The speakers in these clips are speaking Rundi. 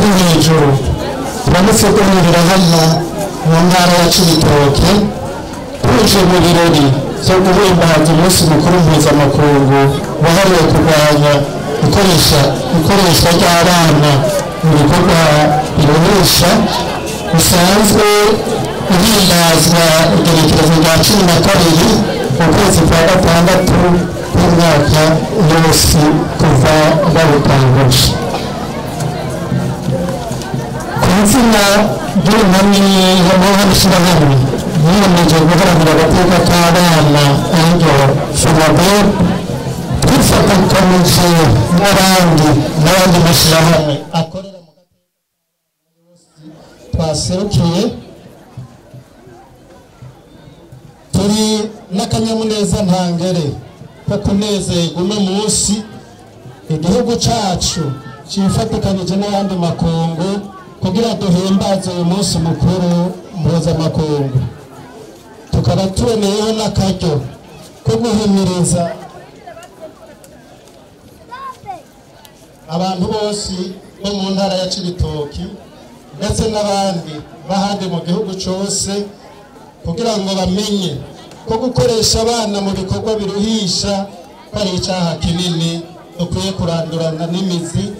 ruri hejuru turamutse duhurira hano mu ntara ya Cibitoke tuje mu birori byo guhimbaza umunsi mukuru mpuzamakungu wahariwe kurwanya ikoreshwa ry'abana mu bikorwa biruhisha bisanzwe uhimbazwa igenekerezo rya 12 mu kwezi kwa gatandatu k'umwaka yose kuva bawutanguje. Ku izina ry'urunani y'amashyirahamwe yiyemeje guharanira agateka k'abana ariryo FENADEB, twifatikanije n'abandi mashyirahamwe akorera mu gateka twaserukiye, turi n'akanyamuneza ntangere ko kunezerwa uno munsi igihugu cacu cifatikanije n'ayandi makungu kugira duhimbaze uyu munsi mukuru mpuzamakungu. Tukaba tuboneyeho n'akaryo ko guhimiriza abantu bose bo mu ntara ya Cibitoki ndetse n'abandi b'ahandi mu gihugu cose kugira ngo bamenye ko gukoresha abana mu bikorwa biruhisha ko ari icyaha kinini dukwiye kurandurana n'imizi,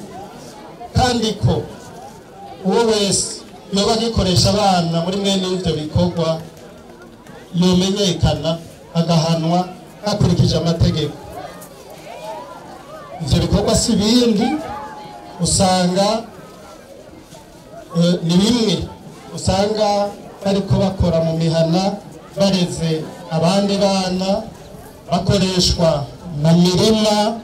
kandi ko uwo wese yoba agikoresha abana muri mwene ibyo bikorwa yomenyekana agahanwa hakurikije amategeko. Ivyo bikorwa si bindi, usanga ni bimwe usanga bariko bakora mu mihana bareze abandi bana, bakoreshwa mu mirima,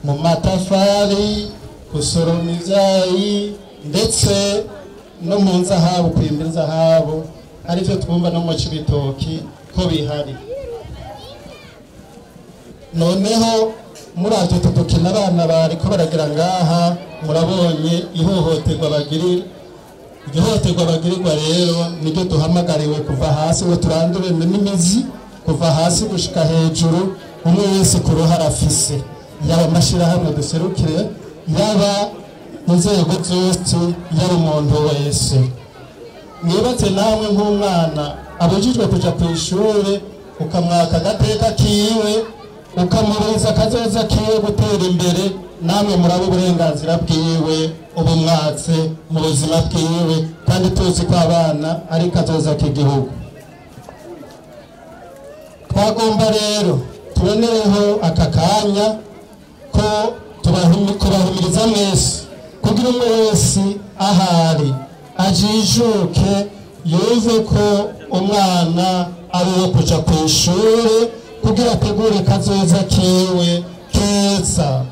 mu matafari, gusoroma ivyayi ndetse no mu nzahabu, kwimba inzahabu, arivyo twumva no mu Cibitoki ko bihari. Noneho muri ivyo tudukina abana bariko baragira ngaha, murabonye ihohoterwa bagirira. Ihohoterwa bagirirwa rero niryo duhamagariwe kuva hasi ngo turandure n'imizi, kuva hasi gushika hejuru, umwe wese ku ruhara afise, yaba amashirahamwe duserukire, yaba inzego zose, yaba umuntu wese. Mwibatse namwe nk'umwana abujijwe kuja kw'ishure, ukamwaka agateka kiwe, ukamuburiza akazoza kiwe gutera imbere, namwe muraba uburenganzira bwiwe ubumwatse mu buzima bwiwe, kandi tuzi ko abana ari kazoza k'igihugu. Twagomba rero tubonereho aka kanya ko tubahimiriza mwese kugira umwe wese ahari ajijuke, yumve ko umwana ari uwo kuja kw'ishure kugira ategure kazoza kiwe keza.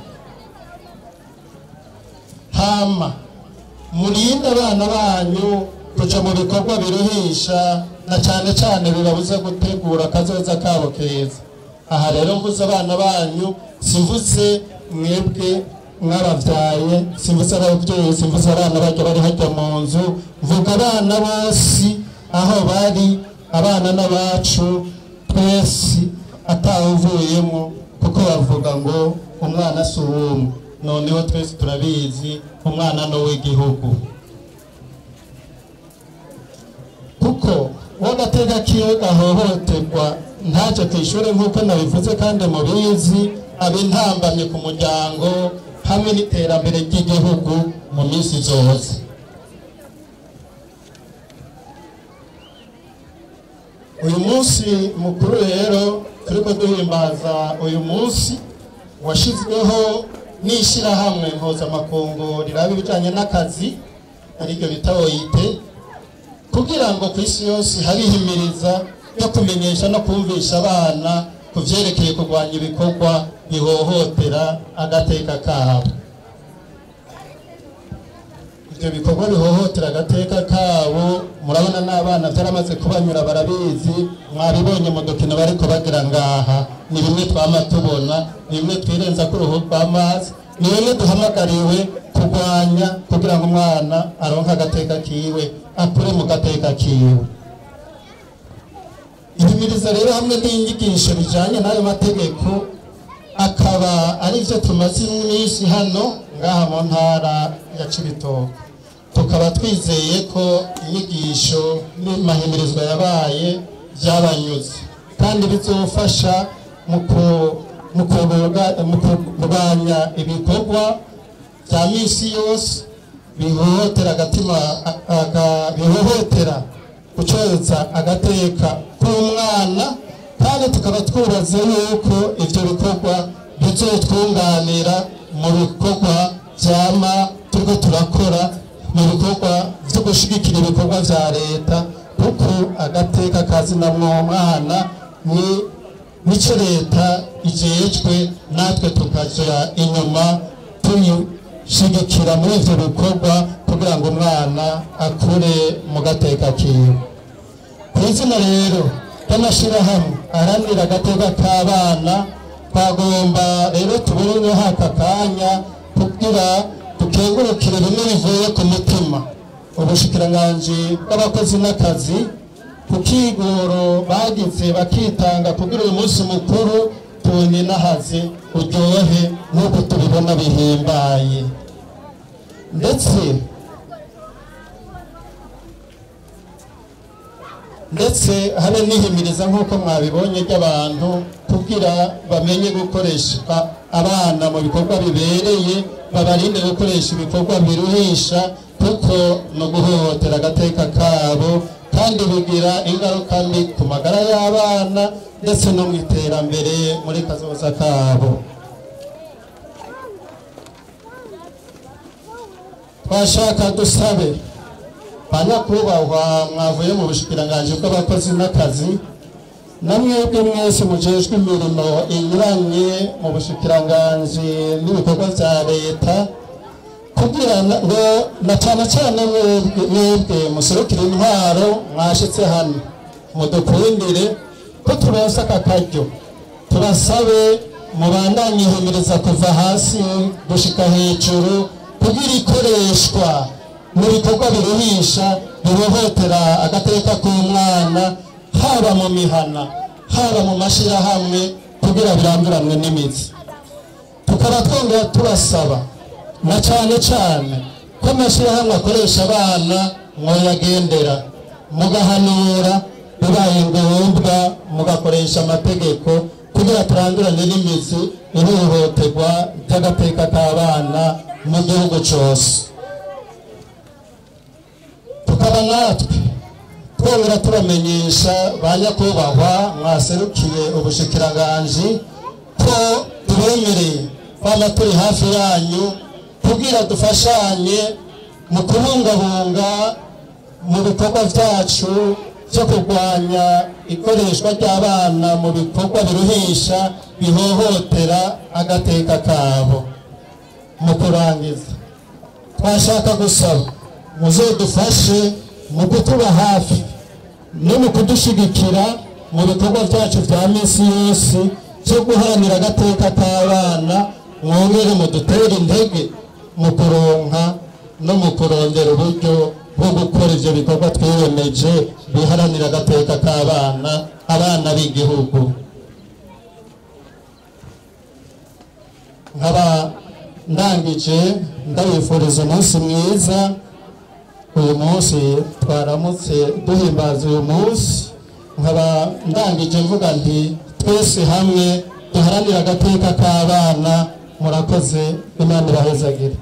Hama murinde abana banyu kuja mu bikorwa biruhisha na cane cane bibabuza gutegura kazoza kabo keza. Aha rero mvuze abana banyu, simvuze mwebwe mwabavyaye, simvuze abavyeyi, simvuze abana barya bari harya mu nzu, mvuga abana bose aho bari, abana n'abacu twese atawuvuyemo, kuko bavuga ngo umwana si uw'umwe. Noneho twese turabizi umwana ni uw'igihugu, kuko uw'agateka kiwe gahohoterwa ntaje kw'ishure nk'uko nabivuze kandi mubizi, abe intambamye ku muryango hamwe n'iterambere ry'igihugu mu minsi zose. Uyu munsi mukuru rero turiko duhimbaza, uyu munsi washizweho n'ishirahamwe mpuzamakungu riraba ibijanye n'akazi, ariryo bita OIT, kugira ngo ku isi yose habihimiriza yo kumenyesha no kumvisha abana ku vyerekeye kurwanya ibikorwa bihohotera agateka kabo. Ivyo bikorwa bihohotera agateka kabo murabona n'abana vyaramaze kubanyura, barabizi, mwabibonye mu dukino bariko bagira ngaha. Ni bimwe twama tubona, ni bimwe twirenza ku ruhu rw'amazi, ni bimwe duhamagariwe kurwanya kugira ngo umwana aronke agateka kiwe, akure mu gateka kiwe. Ihimiriza rero hamwe n'inyigisho bijanye n'ayo mategeko akaba ari byo tumaze iminsi hano ngaha mu ntara ya Cibitoke. Tukaba twizeye ko inyigisho n'imahimirizwa yabaye byabanyuze kandi bizofasha mu kurwanya ibikorwa bya misi yose bihohotera agatima, bihohotera gucoza agateka k'umwana, kandi tukaba twubaze yuko ivyo bikorwa bizotwunganira mu bikorwa vyama turiko turakora, mu bikorwa vyo gushigikira ibikorwa vya leta, kuko agateka kazina mwana ni nico leta ijejwe, natwe tukaja inyuma tuyishigikira muri ivyo bikorwa kugira ngo umwana akure mu gateka kiwe. Kw'izina rero ry'amashirahamwe aharanira agateka k'abana, twagomba rero tubone haka kanya kugira dukengurukire bimwe bivuye ku mutima ubushikiranganji bw'abakozi n'akazi ku kigoro bagize bakitanga kugira uyu munsi mukuru tuninahaze uryohe nk'uko tubibona bihimbaye. Ndetse habe nihimiriza nk'uko mwabibonye ry'abantu kugira bamenye gukoresha abana mu bikorwa bibereye, babarinde gukoresha ibikorwa biruhisha, kuko no guhohotera agateka kabo kandi bigira ingaruka mbi ku magara y'abana ndetse no mu iterambere muri kazoza kabo. Twashaka dusabe banyakubahwa mwavuye mu bushikiranganji bw'abakozi n'akazi, namwebwe mwese mujejwe imirimo inyuranye mu bushikiranganji n'ibikorwa vya leta, kugira ngo na cyane cyane mwebwe muserukira intwaro mwashitse hano mudukundire ko turonse aka karyo, tubasabe mubandanye ihimiriza kuva hasi gushika hejuru kugira ikoreshwa mu bikorwa biruhisha bihohotera agateka k'umwana, haba mu mihana haba mu mashirahamwe, kugira biranduranwe n'imizi. Tukaba twongera tubasaba na cyane cyane ko amashirahamwe akoresha abana mwoyagendera mugahanura bibaye ngombwa mugakoresha amategeko kugira turandurane n'imizi ihohoterwa ry'agateka k'abana mu gihugu cose. Tukaba natwe twongera tubamenyesha ba nyakubahwa mwaserukiye ubushikiranganji ko tubemereye kwama turi hafi yanyu kugira dufashanye mu kubungabunga mu bikorwa vyacu vyo kurwanya ikoreshwa ry'abana mu bikorwa biruhisha bihohotera agateka kabo. Mu kurangiza twashaka gusaba muzodufashe mu kutuba hafi no mu kudushigikira mu bikorwa vyacu vya misi yose vyo guharanira agateka k'abana, mwongere mudutere intege mu kuronka no mu kurondera uburyo bwo gukora ivyo bikorwa twiyemeje biharanira agateka k'abana, abana b'igihugu. Nkaba ndangije ndabifuriza umunsi mwiza. Uyu munsi twaramutse duhimbaza uyu munsi, nkaba ndangije mvuga nti twese hamwe duharanira agateka k'abana. Murakoze, Imana ibahezagire.